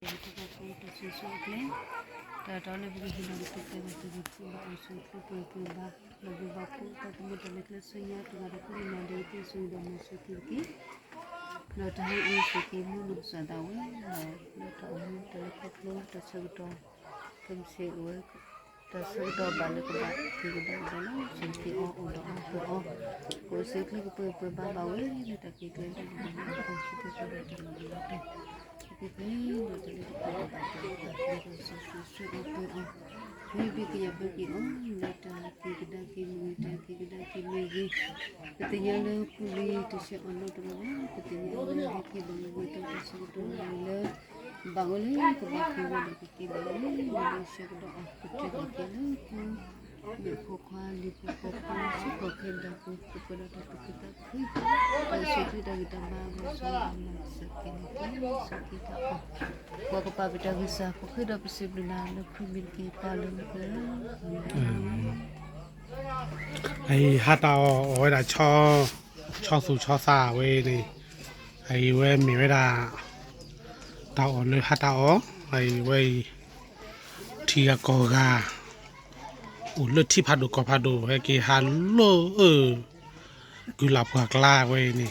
တၢ်ဆိၣ်ဂ့ၤဆိၣ်ဝါအကျဲ, တၢ်တၢ်လၢပကဟ့ၣ်လီၤက့ၤပသးဘၣ်သဂၢၢ်ဘၣ်အီၤ ဆိၣ်ဂ့ၤပှဲၤပှဲၤဘၣ်, လီၤဘျုးဘၣ်ဖှိၣ် တၢ်သမူတၢ်လဲၤကျဲဆူညါ တဂၤဒီးကိးဂၤဒဲးအံၤသ့ၣ် ဆိၣ်ဂ့ၤဒီးမၤစၢၤက့ၤတက့ၢ်. ဒီးတၢ်ဟဲအံၤ ဆိၣ်ဂ့ၤမူနီၢ်ကစၢ်ဒၣ်ဝဲ ဒီးလၢတၢ်အိၣ်မူတၢ်လဲၤခီဖျိ တၢ်ဆၢကတီၢ် ခဲမုၢ်ဆ့ၣ်အိၣ်ဝဲ တၢ်ဆၢကတီၢ်ဘၣ်လၢကဘၣ်က့ၤကဒါက့ၤဒီးလီၤ ဆိၣ်ဂ့ၤက့ၤအီၤအိၣ်ဒီးအီၤပၢၤအီၤ, ကအိၣ်ဆူၣ်ချ့ကပှဲၤပှဲၤဘၣ်ဘၣ်ဝဲ လၢတၢ်က့ၤကျဲလၢကဘၣ်လၢအီၤ ဆိၣ်ဂ့ၤက့ၤဒီးတၢ်လီၤဘျုးလီၤတီၤ ကပှဲၤပှဲၤဒီးတၢ်လၢကပှဲၤဒီးဘၣ်တၢ်လီၤဘျုးလီၤတီၤ ဆိၣ်ဂ့ၤက့ၤအီၤပၢၤအီၤ, မ့ၢ်ဘၣ်ကယၤဘၣ်က့ၤအီၤ လၢတၢ်က့ၤကဒါက့ၤမ့ၢ်ဂ့ၤ တၢ်က့ၤကဒါက့ၤမ့ၢ်ဂ့ၤ, ပသ့ၣ်ညါလၢပူၤလံၤတဆဲးအီၤနီတဂၤဘၣ်, ပသ့ၣ်ညါလၢဟဲက့ၤဘၣ်ဝဲတၢ်ဆၢကတီၢ်လၢ ဘၣ်ဝဲလၢကဘၣ်က့ၤဝဲဒီးကက့ၤဘၣ်ဝဲလၢ လၢဆၢကတီၢ်အီၤ ကတၢၢ်က့ၤလၢ မ့ၢ်ဖိခွါလံၤဖိဖိဖိ စ့ၢ်ကီးခဲဒီးပူၤ ကပှဲၤဒီးတၢ်သူၣ်ခုသးခု တၢ်ဆိၣ်ဂ့ၤတၢ်ဂံၢ်တၢ်ဘါ ဘၣ်ဆိၣ်ဂ့ၤဘၣ်မၤစၢၤက့ၤန့ၣ် ကဲဆိၣ်ဂ့ၤတၢ်အီၤ ပှၤကပာ်ပတၢ်ဂံၢ်စၢ် ပဃ့ဒီးပစံးဘျုးနၤလၢခရံာ်မံၤတက့ၢ် ပၢ်လၢမူခိၣ် အံၤဟးတၢ်အီၣ်အီၣ်ဝဲဒၣ် ဆီသူၣ်ဆီသးဝဲန့ၣ်, အံၤဝဲမ့ၢ်ဝဲဒၣ် တၢ်အီၣ်လၢဟးတၢ်အီၣ်, အံၤဝဲအံၤ ထံဂၤကီၢ်ဂၤ အိၣ်လၢထံဖးဒိၣ်ကီၢ်ဖးဒိၣ် ဟဲက့ၤဟးလီၤအၢ ကုၢ်လၢ်ပှၢ်ကျါဝဲအံၤန့ၣ်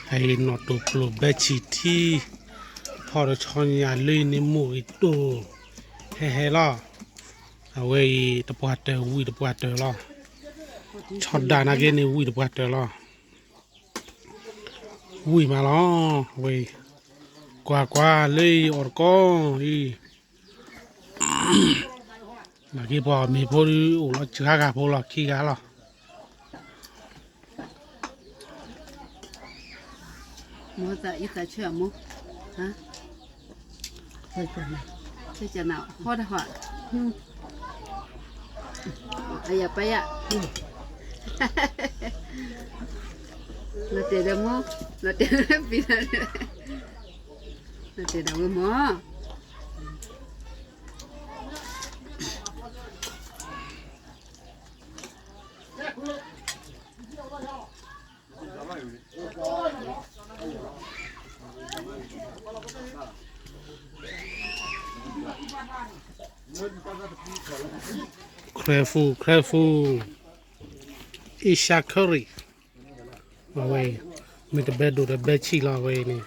အံၤနီၣ်တိၢ်ပျိၢ်ဘဲဆံၣ်ထံ ဖီၣ်ဒီးဆီညၣ်လၢအံၤန့ၣ် မိၢ်ဂ့ၤတိၢ် ဟဲဟဲလီၤ. အဝဲအံၤတပှၢ်တၢၢ်ဝံၤတပှၢ်တၢၢ်လီၤ. ဆီဒၣ်နာ်က့န့ၣ်ဝံၤတပှၢ်တၢၢ်လီၤ. ဝံၤမးလီၤ. အဝဲအံၤ ကွၢ်ကွၢ်လၢအံၤအီၣ်တကီအံၤ နာ်က့ပှၤမ့ၢ်ဖိဒုးအိၣ်လီၤ စှၤဂၤဖိလီၤ ခံဂၤလီၤ. မိၢ်သးအံသးဆၢအမိၢ်, ဆၢကနၣ်ဟီတဟီ, အယပယ, လီၤတဲာ်ဒီးမိၢ်, လီၤတဲာ်ဒီးပံၤ, လီၤတဲာ်ဒီးဝဲမိၢ် Careful, careful. အ့ရှါခရံာ် အဝဲ မ့ၢ်တဘဲဒိၣ်ဒီးဘဲဆံၣ်လီၤ အဝဲန့ၣ်